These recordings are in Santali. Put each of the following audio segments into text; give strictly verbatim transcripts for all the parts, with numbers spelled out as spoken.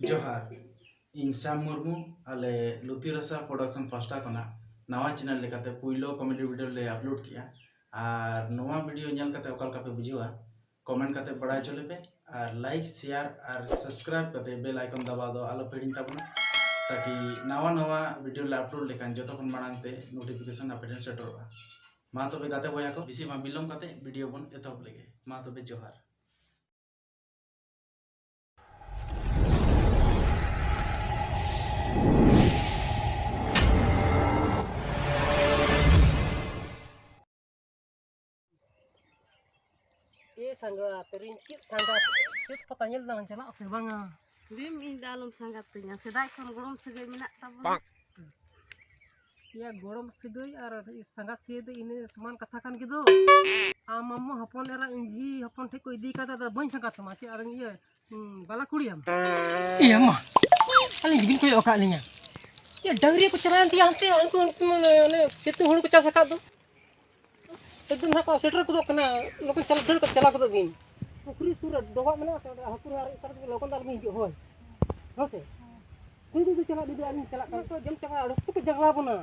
ᱡᱚᱦᱟᱨ, ᱤᱧ ᱥᱟᱢ ᱢᱩᱨᱢᱩ᱾ ᱟᱞᱮ ᱞᱩᱛᱤ ᱨᱟᱥᱟ ᱯᱨᱚᱰᱟᱠᱥᱚᱱ ᱯᱟᱥᱴᱟ ᱠᱷᱚᱱᱟᱜ ᱱᱟᱣᱟ ᱪᱮᱱᱮᱞ ᱞᱮᱠᱟᱛᱮ ᱯᱩᱭᱞᱳ ᱠᱚᱢᱮᱰᱤ ᱵᱷᱤᱰᱤᱭᱳ ᱞᱮ ᱟᱯᱞᱳᱰ ᱠᱮᱜᱼᱟ᱾ ᱟᱨ ᱱᱚᱣᱟ ᱵᱷᱤᱰᱤᱭᱳ ᱧᱮᱞ ᱠᱟᱛᱮ ᱚᱠᱟ ᱞᱮᱠᱟ ᱯᱮ ᱵᱩᱡᱷᱟᱹᱣᱟ, ᱠᱚᱢᱮᱱᱴ ᱠᱟᱛᱮ ᱵᱟᱲᱟᱭ ᱦᱚᱪᱚ ᱞᱮᱯᱮ᱾ ᱟᱨ ᱞᱟᱭᱤᱠ, ᱥᱮᱭᱟᱨ ᱟᱨ ᱥᱟᱵᱥᱠᱨᱟᱭᱤᱵ ᱠᱟᱛᱮ ᱵᱮᱞ ᱟᱭᱠᱚᱱ ᱫᱟᱵᱟᱣ ᱫᱚ ᱟᱞᱚ ᱯᱮ ᱦᱤᱲᱤᱧ ᱛᱟᱵᱚᱱᱟ, ᱛᱟᱠᱤ ᱱᱟᱣᱟ ᱱᱟᱣᱟ ᱵᱷᱤᱰᱤᱭᱳ ᱞᱮ ᱟᱯᱞᱳᱰ ᱞᱮᱠᱷᱟᱱ ᱡᱚᱛᱚ ᱠᱷᱚᱱ ᱢᱟᱲᱟᱝ ᱛᱮ ᱱᱳᱴᱤᱯᱷᱤᱠᱮᱥᱚᱱ ᱟᱯᱮ ᱴᱷᱮᱱ ᱥᱮᱴᱮᱨᱚᱜᱼᱟ᱾ ᱢᱟ ᱛᱚᱵᱮ ᱜᱟᱛᱮ ᱵᱚᱭᱦᱟ ᱠᱚ, ᱵᱮᱥᱤ ᱢᱟ ᱵᱤᱞᱚᱢ ᱠᱟᱛᱮ ᱵᱷᱤᱰᱤᱭᱳ ᱵᱚᱱ ᱮᱛᱚᱦᱚᱵ ᱞᱮᱜᱮ᱾ ᱢᱟ ᱛᱚᱵᱮ ᱡᱚᱦᱟᱨ᱾ ᱮ ᱥᱟᱸᱜᱟᱛ, ᱨᱤᱧ ᱪᱮᱫ ᱥᱟᱸᱜᱟᱛ, ᱪᱮᱫ ᱯᱟᱛᱟ ᱧᱮᱞ ᱫᱟᱬᱟᱱ ᱪᱟᱞᱟᱜ ᱥᱮ ᱵᱟᱝᱟ? ᱵᱤᱢ, ᱤᱧ ᱫᱚ ᱟᱞᱚᱢ ᱥᱟᱸᱜᱟᱛ ᱛᱤᱧᱟ, ᱥᱮᱫᱟᱭ ᱠᱷᱚᱱ ᱜᱚᱲᱚᱢ ᱥᱟᱹᱜᱟᱹᱭ ᱢᱮᱱᱟᱜ ᱛᱟᱵᱚᱱᱟ᱾ ᱤᱭᱟᱹ, ᱜᱚᱲᱚᱢ ᱥᱟᱹᱜᱟᱹᱭ ᱟᱨ ᱥᱟᱸᱜᱟᱛ ᱥᱟᱹᱜᱟᱹᱭ ᱫᱚ ᱤᱱᱟᱹ ᱥᱚᱢᱟᱱ ᱠᱟᱛᱷᱟ ᱠᱟᱱ ᱜᱮᱫᱚ᱾ ᱟᱢ ᱢᱟᱢᱚ ᱦᱚᱯᱚᱱ ᱮᱨᱟ ᱤᱧ ᱡᱷᱤ ᱦᱚᱯᱚᱱ ᱴᱷᱮᱡ ᱠᱚ ᱤᱫᱤ ᱠᱟᱫᱟ, ᱟᱫᱚ ᱵᱟᱹᱧ ᱥᱟᱸᱜᱟᱛ ᱟᱢᱟ, ᱪᱮᱫ ᱟᱨ ᱤᱭᱟᱹ, ᱦᱩᱸ, ᱵᱟᱞᱟ ᱠᱩᱲᱤᱭᱟᱢ? ᱤᱭᱟᱹ ᱢᱟ, ᱟᱹᱞᱤᱧ ᱜᱮᱵᱤᱱ ᱠᱚᱭᱚᱜ ᱟᱠᱟᱫ ᱞᱤᱧᱟ᱾ ᱤᱭᱟᱹ, ᱰᱟᱝᱨᱤ ᱠᱚ ᱪᱟᱞᱟᱣᱮᱱ ᱛᱤᱧᱟ ᱦᱟᱱᱛᱮ, ᱩᱱᱠᱩ, ᱩᱱᱠᱩ ᱢᱟᱱᱮ, ᱚᱱᱮ ᱥᱤᱛᱩᱝ ᱦᱩᱲᱩ ᱠᱚ ᱪᱟᱥ ᱟᱠᱟᱫ ᱫᱚ᱾ ᱮᱠᱫᱚᱢ ᱱᱟᱦᱟᱜ ᱠᱚ ᱥᱮᱴᱮᱨ ᱜᱚᱫᱚᱜ ᱠᱟᱱᱟ, ᱞᱚᱜᱚᱱ ᱪᱟᱞᱟᱣ, ᱫᱟᱹᱲ ᱠᱟᱛᱮ ᱪᱟᱞᱟᱣ ᱜᱚᱫᱚᱜ ᱵᱤᱱ᱾ ᱯᱩᱠᱷᱨᱤ ᱥᱩᱨ ᱨᱮ ᱰᱚᱵᱷᱟᱜ ᱢᱮᱱᱟᱜᱼᱟ, ᱛᱚ ᱚᱸᱰᱮ ᱦᱟᱹᱠᱩ ᱨᱮ ᱟᱨᱮᱡ ᱦᱟᱛᱟᱲ ᱠᱟᱛᱮ ᱞᱚᱜᱚᱱ ᱫᱚ ᱟᱞᱚᱵᱤᱱ ᱦᱤᱡᱩᱜᱼᱟ, ᱦᱳᱭ᱾ ᱦᱳᱭ ᱥᱮ? ᱠᱩᱸᱭ ᱠᱩᱸᱭ ᱠᱚ ᱪᱟᱞᱟᱜ ᱵᱤᱱ, ᱟᱹᱞᱤᱧ ᱪᱟᱞᱟᱜ ᱠᱟᱱᱟ᱾ ᱛᱚ ᱡᱚᱢ ᱪᱟᱵᱟ, ᱟᱨ ᱦᱟᱹᱠᱩ ᱠᱚ ᱡᱟᱜᱽᱞᱟ ᱵᱚᱱᱟ᱾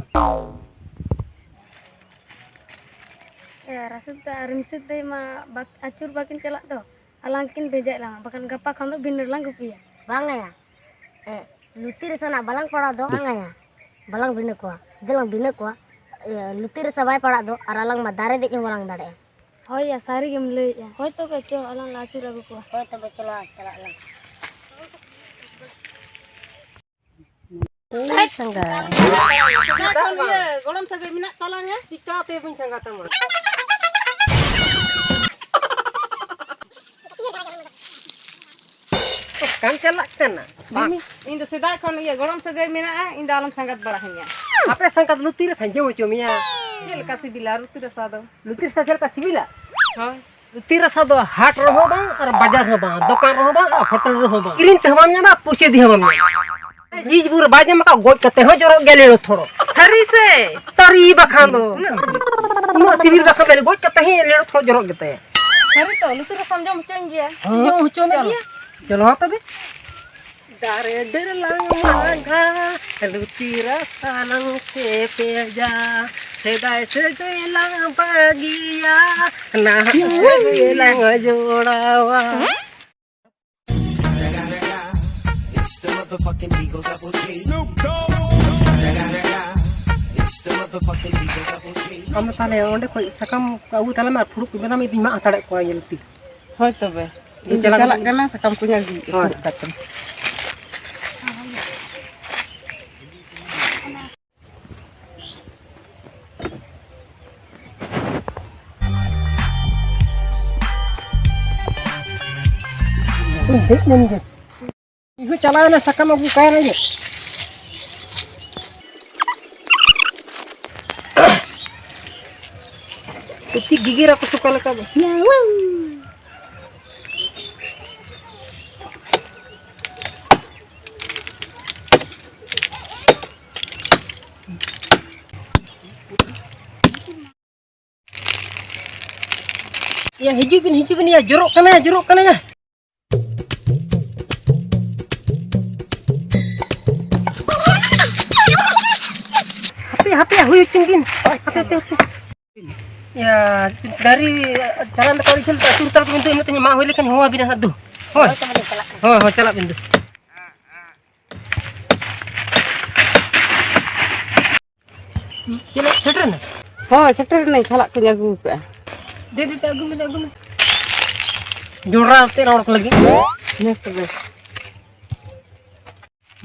ᱮ, ᱨᱟᱥᱮᱫ ᱫᱟ ᱟᱨ ᱨᱤᱢᱥᱮᱫ ᱫᱟᱹᱭ ᱢᱟ ᱵᱟᱠ-, ᱟᱹᱪᱩᱨ ᱵᱟᱹᱠᱤᱱ ᱪᱟᱞᱟᱜ ᱫᱚ᱾ ᱟᱞᱟᱝ ᱠᱤᱱ ᱵᱷᱮᱡᱟᱭᱮᱫ ᱞᱟᱝᱟ, ᱵᱟᱠᱷᱟᱱ ᱜᱟᱯᱟ ᱠᱷᱚᱱ ᱫᱚ ᱵᱷᱤᱱᱟᱹ ᱨᱮᱞᱟᱝ ᱜᱩᱯᱤᱭᱟ᱾ ᱵᱟᱝ ᱟᱭᱟ, ᱮ, ᱞᱩᱛᱤ ᱨᱮᱥᱟ ᱱᱟᱜ ᱵᱟᱞᱟᱝ ᱯᱟᱲᱟᱣ ᱫᱚ᱾ ᱵᱟᱝ ᱟᱭᱟ, ᱵᱟᱞᱟᱝ ᱵᱷᱤᱱᱟᱹ ᱠᱚᱣᱟ᱾ ᱫᱮᱞᱟᱝ ᱵᱷᱤᱱᱟᱹ ᱠᱚᱣᱟ᱾ ᱤᱭᱟᱹ, ᱞᱩᱛᱤ ᱨᱮᱥᱟ ᱵᱟᱭ ᱯᱟᱲᱟᱜ ᱫᱚ ᱟᱨ ᱟᱞᱟᱝ ᱢᱟ ᱫᱟᱨᱮ ᱫᱮᱡ ᱦᱚᱸ ᱵᱟᱞᱟᱝ ᱫᱟᱲᱮᱭᱟᱜᱼᱟ᱾ ᱦᱳᱭ ᱭᱟ, ᱥᱟᱹᱨᱤ ᱜᱮᱢ ᱞᱟᱹᱭᱮᱫᱼᱟ᱾ ᱦᱳᱭ ᱛᱚᱵᱮ ᱪᱚ, ᱟᱞᱟᱝ ᱞᱮ ᱟᱹᱪᱩᱨ ᱟᱹᱜᱩ ᱠᱚᱣᱟ᱾ ᱦᱳᱭ ᱛᱚᱵᱮ ᱪᱚᱞᱚ, ᱪᱟᱞᱟᱜ ᱟᱞᱟᱝ᱾ ᱦᱮᱸ, ᱥᱟᱸᱜᱟ᱾ ᱥᱮᱫᱟᱭ ᱠᱷᱚᱱ ᱤᱭᱟᱹ ᱜᱚᱲᱚᱢ ᱥᱟᱹᱜᱟᱹᱭ ᱢᱮᱱᱟᱜ ᱛᱟᱞᱟᱝᱟ᱾ ᱪᱤᱠᱟᱹᱛᱮ ᱵᱟᱹᱧ ᱥᱟᱸᱜᱟ ᱛᱟᱢᱟ? ᱚᱠᱟᱢ ᱪᱟᱞᱟᱜ ᱠᱟᱱᱟ? ᱤᱧ ᱫᱚ ᱥᱮᱫᱟᱭ ᱠᱷᱚᱱ ᱤᱭᱟᱹ ᱜᱚᱲᱚᱢ ᱥᱟᱹᱜᱟᱹᱭ ᱢᱮᱱᱟᱜᱼᱟ, ᱤᱧ ᱫᱚ ᱟᱞᱚᱢ ᱥᱟᱸᱜᱟᱛ ᱵᱟᱲᱟ ᱦᱟᱹᱧᱟ᱾ ᱟᱯᱮ ᱥᱟᱸᱜᱟᱛ ᱞᱩᱛᱤ ᱨᱮ ᱥᱟᱸᱡᱮ ᱦᱚᱪᱚ ᱢᱮᱭᱟ᱾ ᱪᱮᱫ ᱞᱮᱠᱟ ᱥᱤᱵᱤᱞᱟ ᱞᱩᱛᱤ ᱨᱮᱥᱟ ᱫᱚ? ᱞᱩᱛᱤ ᱨᱮᱥᱟ ᱪᱮᱫ ᱞᱮᱠᱟ ᱥᱤᱵᱤᱞᱟ? ᱦᱳᱭ᱾ ᱞᱩᱛᱤ ᱨᱮᱥᱟ ᱫᱚ ᱦᱟᱴ ᱨᱮᱦᱚᱸ ᱵᱟᱝ, ᱟᱨ ᱵᱟᱡᱟᱨ ᱦᱚᱸ ᱵᱟᱝ, ᱫᱚᱠᱟᱱ ᱨᱮᱦᱚᱸ ᱵᱟᱝ, ᱟᱨ ᱦᱳᱴᱮᱞ ᱨᱮᱦᱚᱸ ᱵᱟᱝ᱾ ᱠᱤᱨᱤᱧ ᱛᱮᱦᱚᱸ ᱵᱟᱢ ᱧᱟᱢᱟ, ᱯᱩᱭᱥᱟᱹ ᱫᱤᱭᱮ ᱦᱚᱸ ᱵᱟᱢ ᱧᱟᱢᱟ᱾ ᱡᱤᱡ ᱵᱩᱨ ᱵᱟᱭ ᱡᱚᱢ ᱟᱠᱟᱫ, ᱜᱚᱡ ᱠᱟᱛᱮ ᱦᱚᱸ ᱡᱚᱨᱚᱜ ᱜᱮᱭᱟ ᱞᱮᱲᱚ ᱛᱷᱚᱲᱚ᱾ ᱥᱟᱹᱨᱤ ᱥᱮ? ᱥᱟᱹᱨᱤ ᱵᱟᱠᱷᱟᱱ ᱫᱚ᱾ ᱩᱱᱟᱹᱜ ᱥᱤᱵᱤᱞ? ᱩᱱᱟᱹᱜ ᱥᱤᱵᱤᱞ ᱵᱟᱠᱷᱟᱱ ᱫᱚ ᱜᱚᱡ ᱠᱟᱛᱮ ᱦᱚᱸ ᱞᱮᱲᱚ ᱛᱷᱚᱲᱚ ᱡᱚᱨᱚᱜ ᱜᱮᱛᱟᱭᱟ᱾ ᱥᱟᱹᱨᱤ ᱛᱚ, ᱞᱩᱛᱤ ᱨᱮᱥᱟᱢ ᱡᱚᱢ ᱦᱚᱪᱚᱧ ᱜᱮᱭᱟ? ᱦᱮᱸ, ᱡᱚᱢ ᱦᱚᱪᱚ ᱢᱮ ᱪᱚᱞᱚ᱾ ᱜᱮᱭᱟ᱾ ᱪᱚᱞᱚ ᱦᱟᱸ ᱛᱚᱵᱮ᱾ ᱫᱟᱨᱮ ᱰᱟᱹᱨ ᱞᱟᱝ ᱢᱟᱜᱟ, ᱞᱩᱛᱤ ᱨᱟᱥᱟ ᱞᱟᱝ ᱥᱮᱯᱮᱡᱟ, ᱥᱮᱫᱟᱭ ᱥᱟᱹᱜᱟᱹᱭ ᱞᱟᱝ ᱵᱟᱹᱜᱤᱭᱟ, ᱱᱟᱦᱟᱜ ᱥᱟᱹᱜᱟᱹᱭ ᱞᱟᱝ ᱡᱚᱲᱟᱣᱟ᱾ ᱟᱢ ᱫᱚ ᱛᱟᱦᱞᱮ ᱚᱸᱰᱮ ᱠᱷᱚᱡ ᱥᱟᱠᱟᱢ ᱟᱹᱜᱩ ᱛᱟᱞᱮ ᱢᱮ ᱟᱨ ᱯᱷᱩᱲᱩᱜ ᱠᱚ ᱵᱮᱱᱟᱣ ᱢᱮ, ᱤᱧ ᱢᱟᱜ ᱦᱟᱛᱟᱲᱮᱫ ᱠᱚᱣᱟ ᱤᱭᱟᱹ ᱞᱩᱛᱤ᱾ ᱦᱳᱭ ᱛᱚᱵᱮ, ᱤᱧ ᱤᱧ ᱪᱟᱞᱟᱜ ᱪᱟᱞᱟᱜ ᱠᱟᱱᱟ᱾ ᱠᱟᱱᱟ, ᱥᱟᱠᱟᱢ ᱠᱚᱧ ᱟᱹᱜᱩᱭᱮᱫᱼᱟ, ᱦᱳᱭ᱾ ᱯᱷᱩᱲᱩᱜ ᱠᱟᱛᱮ᱾ ᱤᱧ ᱦᱮᱡ ᱞᱮᱱ ᱜᱮ᱾ ᱤᱧ ᱦᱚᱸ ᱪᱟᱞᱟᱣ ᱮᱱᱟ ᱥᱟᱠᱟᱢ ᱟᱹᱜᱩ, ᱚᱠᱟᱭᱮᱱᱟ ᱡᱮ? ᱩᱛᱤ ᱜᱤᱜᱤᱨ ᱟᱠᱚ ᱥᱮ ᱚᱠᱟ ᱞᱮᱠᱟ ᱫᱚ᱾ ᱭᱟ, ᱦᱤᱡᱩᱜ ᱵᱤᱱ, ᱦᱤᱡᱩᱜ ᱵᱤᱱ, ᱭᱟ, ᱡᱚᱨᱚᱜ ᱠᱟᱱᱟ, ᱡᱚᱨᱚᱜ ᱠᱟᱱᱟ, ᱭᱟ᱾ ᱦᱟᱯᱮ, ᱦᱟᱯᱮ, ᱦᱩᱭ ᱦᱚᱪᱚ ᱵᱤᱱ᱾ ᱦᱟᱯᱮ, ᱦᱟᱯᱮ, ᱦᱟᱯᱮ᱾ ᱭᱟ, ᱫᱟᱨᱮ ᱪᱟᱞᱟᱣ ᱞᱮᱠᱟ ᱩᱭᱦᱟᱹᱨ ᱛᱮ ᱟᱹᱪᱩᱨ ᱦᱟᱛᱟᱲ ᱠᱚᱵᱤᱱ ᱛᱚ, ᱤᱱᱟᱹᱜ ᱛᱮ ᱢᱟᱜ ᱦᱩᱭ ᱞᱮᱠᱷᱟᱱ ᱦᱚᱦᱚ ᱟᱹᱵᱤᱱᱟ ᱦᱟᱸᱜ ᱫᱩ᱾ ᱦᱳᱭ᱾ ᱦᱳᱭ, ᱛᱟᱦᱚᱞᱮ ᱪᱟᱞᱟᱜ ᱠᱟᱱᱟ᱾ ᱦᱳᱭ, ᱦᱳᱭ, ᱪᱟᱞᱟᱜ ᱵᱤᱱ ᱫᱩ᱾ ᱪᱮᱫ ᱞᱮᱠᱟ ᱥᱮᱴᱮᱨ ᱮᱱᱟ? ᱦᱳᱭ, ᱥᱮᱴᱮᱨ ᱮᱱᱟᱹᱧ, ᱠᱷᱟᱞᱟᱜ ᱠᱚᱧ ᱟᱹᱜᱩ ᱟᱠᱟᱫᱼᱟ᱾ ᱫᱮ, ᱫᱮ, ᱫᱮ, ᱟᱹᱜᱩ ᱢᱮ, ᱫᱮ, ᱟᱹᱜᱩ ᱢᱮ᱾ ᱡᱚᱱᱰᱨᱟ ᱟᱛᱮ ᱨᱚᱲ ᱠᱚ ᱞᱟᱹᱜᱤᱫ᱾ ᱦᱮᱸ ᱛᱚᱵᱮ᱾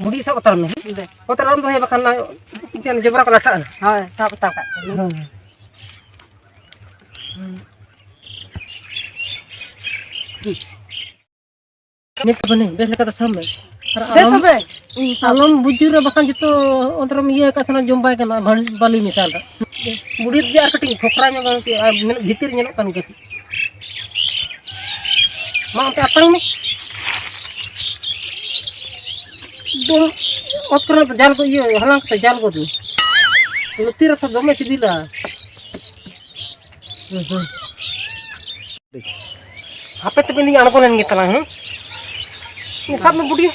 ᱵᱩᱰᱤ ᱥᱟᱵ ᱦᱟᱛᱟᱲ ᱢᱮ᱾ ᱫᱮ᱾ ᱚᱛ ᱨᱮ ᱟᱞᱚᱢ ᱫᱚᱦᱚᱭᱟ, ᱵᱟᱠᱷᱟᱱ ᱚᱱᱟ ᱡᱚᱵᱽᱨᱟ ᱠᱚ ᱞᱟᱴᱷᱟᱜᱼᱟ᱾ ᱦᱳᱭ, ᱥᱟᱵ ᱦᱟᱛᱟᱲ ᱠᱟᱜ ᱠᱟᱹᱱᱟᱹᱧ᱾ ᱦᱳᱭ᱾ ᱱᱤᱛ ᱵᱟᱹᱱᱩᱧ, ᱵᱮᱥ ᱞᱮᱠᱟᱛᱮ ᱥᱟᱵ ᱢᱮ᱾ ᱟᱨ ᱦᱮᱸ ᱟᱞᱚᱢ, ᱛᱚᱵᱮ, ᱤᱧ ᱥᱟᱵ ᱟᱞᱚᱢ ᱵᱩᱡᱩᱨᱟ, ᱵᱟᱠᱷᱟᱱ ᱡᱚᱛᱚ ᱚᱱᱛᱮ ᱨᱮᱢ ᱤᱭᱟᱹ ᱟᱠᱟᱫ ᱛᱟᱦᱮᱱᱟ, ᱡᱚᱢ ᱵᱟᱭ ᱜᱟᱱᱚᱜᱼᱟ, ᱵᱷᱟᱹᱞ-, ᱵᱟᱹᱞᱤ ᱢᱮᱥᱟ ᱫᱚ᱾ ᱵᱩᱰᱤ ᱫᱚ ᱟᱨ ᱠᱟᱹᱴᱤᱡ ᱠᱷᱚᱠᱨᱟ ᱧᱚᱜ ᱜᱟᱱ ᱠᱮᱫᱼᱟ, ᱟᱨ ᱢᱮᱱ ᱵᱷᱤᱛᱤᱨ ᱧᱮᱞᱚᱜ ᱠᱟᱱ ᱜᱮᱭᱟ᱾ ᱢᱟ ᱚᱱᱛᱮ ᱟᱛᱟᱝ ᱢᱮ᱾ ᱮᱠᱫᱚᱢ ᱚᱛ ᱠᱚᱨᱮ ᱫᱚ ᱡᱟᱞ ᱠᱚ ᱤᱭᱟᱹ, ᱦᱟᱞᱟᱝ ᱠᱟᱛᱮ ᱡᱟᱞ ᱜᱚᱫ ᱢᱮ᱾ ᱞᱩᱛᱤ ᱨᱟᱥᱟ ᱫᱚᱢᱮ ᱥᱤᱵᱤᱞᱟ᱾ ᱦᱩᱸ, ᱦᱩᱸ᱾ ᱦᱟᱯᱮ ᱛᱚᱵᱮ ᱤᱧ ᱟᱬᱜᱚ ᱞᱮᱱ ᱜᱮ ᱛᱟᱞᱟᱝ, ᱦᱮᱸ? ᱥᱟᱵ ᱢᱮ ᱵᱩᱰᱤ᱾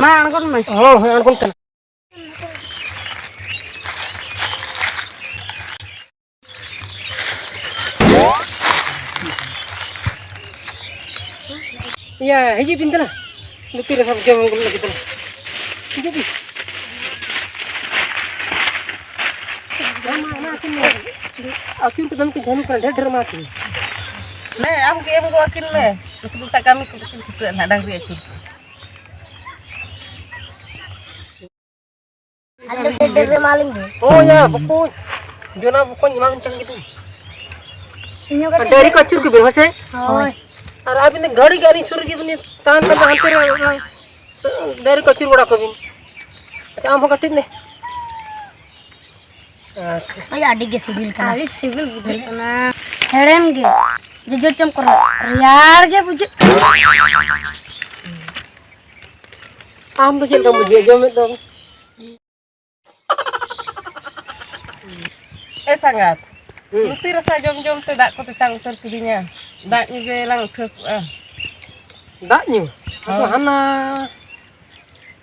ᱢᱟ ᱟᱬᱜᱚᱱ ᱢᱮ᱾ ᱦᱚᱸ, ᱦᱚᱸ, ᱟᱬᱜᱚᱱ ᱠᱟᱱᱟ᱾ ᱤᱭᱟᱹ, ᱦᱤᱡᱩᱜ ᱵᱤᱱ ᱫᱮᱞᱟ᱾ ᱞᱩᱛᱩᱨ ᱨᱮ ᱥᱟᱵ ᱡᱚᱢ ᱟᱹᱜᱩ ᱞᱟᱹᱜᱤᱫ ᱫᱮᱞᱟ᱾ ᱦᱤᱡᱩᱜ ᱵᱤᱱ᱾ ᱟᱹᱠᱤᱱ ᱠᱚ ᱫᱚᱢᱮ ᱠᱤᱱ ᱡᱷᱟᱹᱞᱩᱜ ᱠᱟᱱᱟ, ᱰᱷᱮᱨ ᱰᱷᱮᱨ ᱮᱢᱟ ᱠᱤᱱ᱾ ᱞᱮ, ᱟᱢ ᱜᱮ ᱮᱢ ᱜᱚᱜ ᱟᱹᱠᱤᱱ ᱢᱮ᱾ ᱱᱩᱠᱩ ᱫᱚ ᱠᱟᱹᱢᱤ ᱠᱚ ᱵᱟᱹᱠᱤᱱ ᱪᱷᱩᱴᱟᱹᱜᱼᱟ ᱱᱟᱦᱟᱜ, ᱰᱟᱝᱨᱤ ᱟᱹᱪᱩᱨ ᱠᱚ᱾ ᱟᱞᱮ ᱫᱚ ᱰᱷᱮᱨ ᱰᱷᱮᱨ ᱮᱢᱟᱞᱤᱧ ᱵᱤᱱ᱾ ᱦᱳᱭ ᱭᱟ, ᱵᱚᱠᱚᱧ᱾ ᱡᱚᱱᱟ ᱵᱚᱠᱚᱧ ᱮᱢᱟᱢ ᱠᱟᱱ ᱜᱮ ᱫᱚ᱾ ᱤᱧ ᱦᱚᱸ ᱠᱟᱹᱴᱤᱡ ᱰᱟᱹᱝᱨᱤ ᱠᱚ ᱟᱹᱪᱩᱨ ᱠᱚᱵᱤᱱ, ᱦᱳᱭ ᱥᱮ? ᱦᱳᱭ᱾ ᱟᱨ ᱟᱹᱵᱤᱱ ᱫᱚ ᱜᱷᱟᱹᱲᱤ ᱜᱮ ᱟᱹᱞᱤᱧ ᱥᱩᱨ ᱨᱮᱜᱮ ᱵᱤᱱ ᱛᱟᱦᱮᱱ ᱠᱟᱱ ᱫᱚ, ᱦᱟᱱᱛᱮ ᱨᱮ, ᱚᱱᱟ ᱰᱟᱹᱝᱨᱤ ᱠᱚ ᱟᱹᱪᱩᱨ ᱵᱟᱲᱟ ᱠᱚᱵᱤᱱ᱾ ᱟᱪᱪᱷᱟ, ᱟᱢ ᱦᱚᱸ ᱠᱟᱹᱴᱤᱡ ᱱᱮ᱾ ᱟᱪᱪᱷᱟ᱾ ᱳᱭ, ᱟᱹᱰᱤ ᱜᱮ ᱥᱤᱵᱤᱞ ᱠᱟᱱᱟ᱾ ᱟᱹᱰᱤ ᱥᱤᱵᱤᱞ ᱵᱩᱡᱷᱟᱹᱜ ᱠᱟᱱᱟ᱾ ᱦᱮᱲᱮᱢ ᱜᱮ᱾ ᱡᱚᱡᱚ ᱪᱚᱢ ᱠᱚᱨᱮ ᱨᱮᱭᱟᱲ ᱜᱮ ᱵᱩᱡᱷᱟᱹᱜ ᱠᱟᱱᱟ᱾ ᱟᱢ ᱫᱚ ᱪᱮᱫ ᱞᱮᱠᱟᱢ ᱵᱩᱡᱷᱟᱹᱣᱟ ᱡᱚᱢᱮᱫ ᱫᱚᱢ? ᱮ ᱥᱟᱸᱜᱟᱛ, ᱦᱩᱸ᱾ ᱞᱩᱛᱤ ᱨᱟᱥᱟ ᱡᱚᱢ ᱡᱚᱢ ᱛᱮ ᱫᱟᱜ ᱠᱚ ᱛᱮᱛᱟᱝ ᱩᱛᱟᱹᱨ ᱠᱤᱫᱤᱧᱟ᱾ ᱫᱟᱜ ᱧᱩ ᱜᱮ ᱞᱟᱝ ᱩᱴᱷᱟᱹᱣ ᱠᱚᱜᱼᱟ᱾ ᱫᱟᱜ ᱧᱩ? ᱦᱳᱭ᱾ ᱦᱟᱱᱟ᱾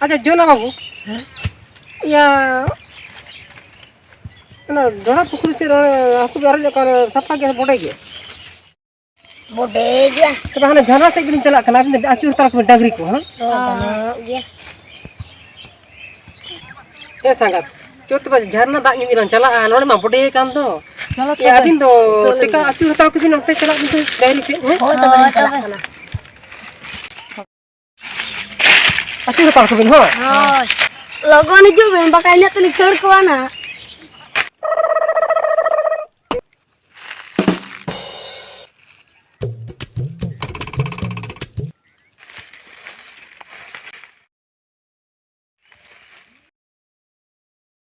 ᱟᱪᱪᱷᱟ, ᱡᱚᱱᱟ ᱵᱟᱹᱵᱩ᱾ ᱦᱮᱸ? ᱤᱭᱟᱹ, ᱚᱱᱟ ᱰᱚᱰᱷᱟ ᱯᱩᱠᱷᱨᱤ ᱥᱮᱫ ᱨᱮ ᱦᱟᱹᱠᱩ ᱯᱮ ᱟᱨᱮᱡ ᱟᱠᱟᱫ, ᱥᱟᱯᱷᱟ ᱜᱮᱭᱟ, ᱵᱚᱰᱮ ᱜᱮᱭᱟ? ᱵᱚᱰᱮ ᱜᱮᱭᱟ᱾ ᱛᱚᱵᱮ ᱦᱟᱱᱟ ᱡᱷᱟᱨᱱᱟ ᱥᱮᱫ ᱜᱮᱞᱤᱧ ᱪᱟᱞᱟᱜ ᱠᱟᱱᱟ, ᱟᱹᱵᱤᱱ ᱫᱚ ᱟᱹᱪᱩᱨ ᱦᱟᱛᱟᱲ ᱠᱚᱵᱤᱱ ᱰᱟᱝᱨᱤ ᱠᱚ, ᱦᱮᱸ? ᱦᱚᱸ, ᱜᱟᱱᱚᱜ ᱜᱮᱭᱟ᱾ ᱦᱮᱸ ᱥᱟᱸᱜᱟᱛ, ᱪᱚ ᱛᱚᱵᱮ ᱡᱷᱟᱨᱱᱟ ᱫᱟᱜ ᱧᱩ ᱜᱮᱞᱟᱝ ᱪᱟᱞᱟᱜᱼᱟ, ᱱᱚᱰᱮ ᱢᱟ ᱵᱚᱰᱮ ᱠᱟᱱ ᱫᱚ᱾ ᱪᱚᱞᱚ ᱮ, ᱛᱚᱵᱮ᱾ ᱟᱹᱵᱤᱱ ᱫᱚ ᱪᱚᱞᱚ ᱴᱮᱠᱟ ᱜᱮ᱾ ᱟᱹᱪᱩᱨ ᱦᱟᱛᱟᱲ ᱠᱚᱵᱤᱱ ᱚᱱᱛᱮ ᱪᱟᱞᱟᱜ ᱵᱤᱱ ᱥᱮ ᱰᱟᱝᱨᱤ ᱥᱮᱫ, ᱦᱮᱸ? ᱦᱳᱭ, ᱛᱚᱵᱮ ᱦᱳᱭ, ᱞᱤᱧ ᱪᱟᱞᱟᱜ ᱛᱚᱵᱮ᱾ ᱠᱟᱱᱟ᱾ ᱟᱹᱪᱩᱨ ᱦᱟᱛᱟᱲ ᱠᱚᱵᱤᱱ, ᱦᱳᱭ᱾ ᱦᱳᱭ᱾ ᱞᱚᱜᱚᱱ ᱦᱤᱡᱩᱜ ᱵᱤᱱ, ᱵᱟᱠᱷᱟᱡ ᱤᱱᱟᱹᱜ ᱛᱮᱞᱤᱧ ᱠᱷᱟᱹᱲ ᱠᱚᱣᱟ ᱱᱟᱦᱟᱜ᱾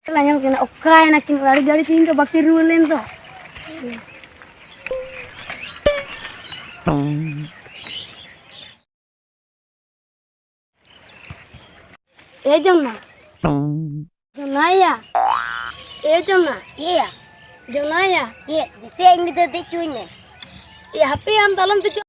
ᱪᱟᱞᱟᱜ ᱧᱮᱞ ᱠᱟᱱᱟ, ᱚᱠᱟᱭᱮᱱᱟ ᱠᱤᱱ? ᱟᱹᱰᱤ ᱜᱷᱟᱹᱲᱤᱡ ᱛᱮᱦᱮᱧ ᱫᱚ ᱵᱟᱹᱠᱤᱱ ᱨᱩᱣᱟᱹᱲ ᱞᱮᱱ ᱫᱚ᱾ ᱮ ᱡᱚᱢᱱᱟ᱾ ᱡᱚᱱᱟᱭᱟ᱾ ᱮ ᱡᱚᱱᱟ᱾ ᱪᱮᱫ ᱭᱟ? ᱡᱚᱱᱟᱭᱟ᱾ ᱪᱮᱫ? ᱫᱤᱥᱟᱹᱭᱟ ᱤᱧ ᱢᱤᱫ ᱫᱷᱟᱣ ᱫᱮᱡ ᱦᱚᱪᱚᱧ ᱢᱮ᱾ ᱮ ᱦᱟᱯᱮ, ᱟᱢ ᱫᱚ ᱟᱞᱚᱢ ᱫᱮᱡᱚᱜ᱾